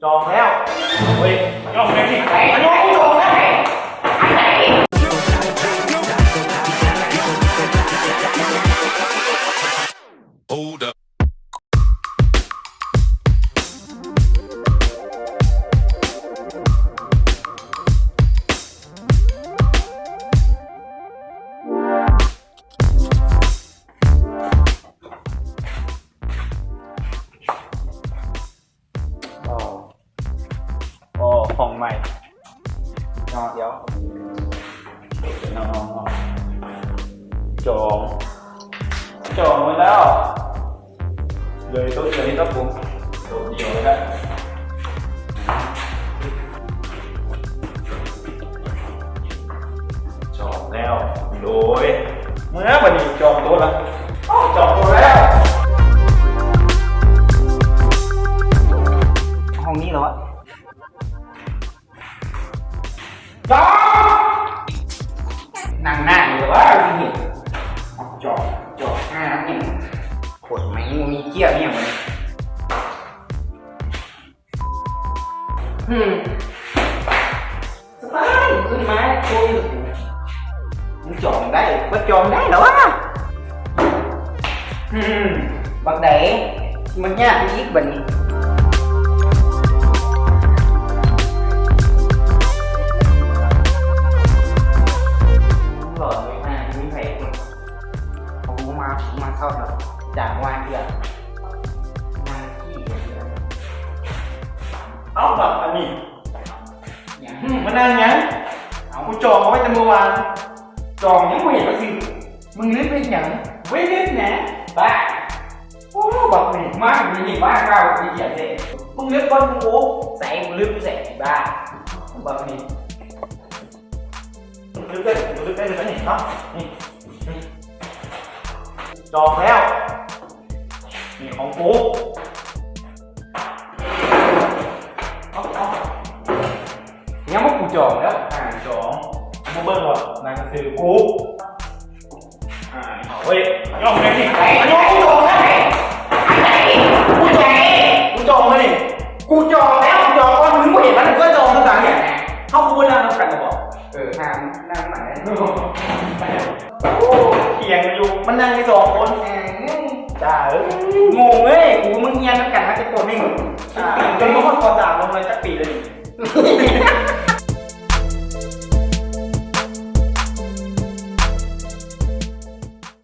ຈອງແລ້ວ. ເຮີ້ຍ ມາຍອມແມ່ນີ້ ມາຍອມ ຈອງແລ້ວ. Hold up. ອໍ ອໍ ຫ້ອງໃໝ່ເນາະ. ດຽວ ຈອງ ຈອງໄວ້ແລ້ວ. ເລີຍໂຕະ ເລີຍໂຕະ ໂຕະດຽວເລີຍນະ. ຈອງແລ້ວ. ໂດຍ ເມື່ອບັດນີ້ຈອງໂຕະລະ. ເອົ້າ ຈອງໂຕະແລ້ວ. ຫ້ອງນີ້ເນາະ. ຈອງ ນັ່ງໜ້າຢູ່ວ່າຊິເຫັນ. ເອົາ ຈອງ ຈອງ ຫາຫຍັງ ໂຄດແມ່ງບໍ່ມີກຽມອີ່ຫຍັງ. ອືມ ສະບາຍ ຂຶ້ນມາໂອ້ຍ ມັນຈອງໄດ້ ມັນຈອງໄດ້ແລ້ວວະ. ອືມ ບັກໃດ ມັນຍາກອີກບັດນີ້. ຫຼອນເລີຍ ຫາມີໃຜ ເຂົາມາ ມາເຊົາແລ້ວ ຈາກວ່າເທື່ອ ນັ່ງຂີ້ເດີ. ເອົ້າ ບັກອັນນີ້ ຫຍັງ? ມານັ່ງຫຍັງ? ເອົ້າ ກູຈອງເອົາໄວ້ແຕ່ມື້ວານ. ຈອງຍັງບໍ່ເຫັນວ່າຊື່. ມຶງລຶບເຮັດຫຍັງ? ບໍ່ໄດ້ລຶບນະ ບ້າ. ໂອ້ ບັກນີ້ ມາຢູ່ນີ້ບ້ານເກົ່າ ຂີ້ຂຽດແທ້. ມຶງລຶບບ່ອນກູໂອ. ໃສ? ກູລຶບຢູ່ໃສ? ບ້າ ບັກນີ້. ລຶບໄດ້ ລຶບໄດ້ ລຶບໄດ້ນີ້ເນາະ. ນີ້ ນີ້ ຈອງແລ້ວ. ນີ້ຂອງກູ. ເອົາ ເອົາ ຍັງບໍ່ ກູຈອງແລ້ວ. ອ່າ ຈອງ ບໍ່ເບິ່ງວ່າໜັງສືກູ. ອ່າ ເອົາເວີຍ ຍອມແມ່ນີ້ ມາຍອມ ກູຈອງແລ້ວ. ກູຈອງ ກູຈອງເລີຍ. ກູຈອງແລ້ວ ກູຈອງກ່ອນ. ມຶງບໍ່ເຫັນມັນ ກູກໍຈອງຄືກັນນີ້. ເຮົາຄືບໍ່ນັ່ງນຳກັນບໍ? ເອີ ຫານັ່ງໃໝ່. ໂອ້ ຖຽງກັນຢູ່ ມັນນັ່ງໄດ້ສອງຄົນ. ເອີ ຈ້າເອີຍ ງົງເອີຍ. ກູກັບມຶງຮຽນນຳກັນມາແຕ່ປໍໜຶ່ງ ອ່າ ຈົນມາຮອດປໍສາມ ລົງມາຈັກປີແລ້ວນີ້?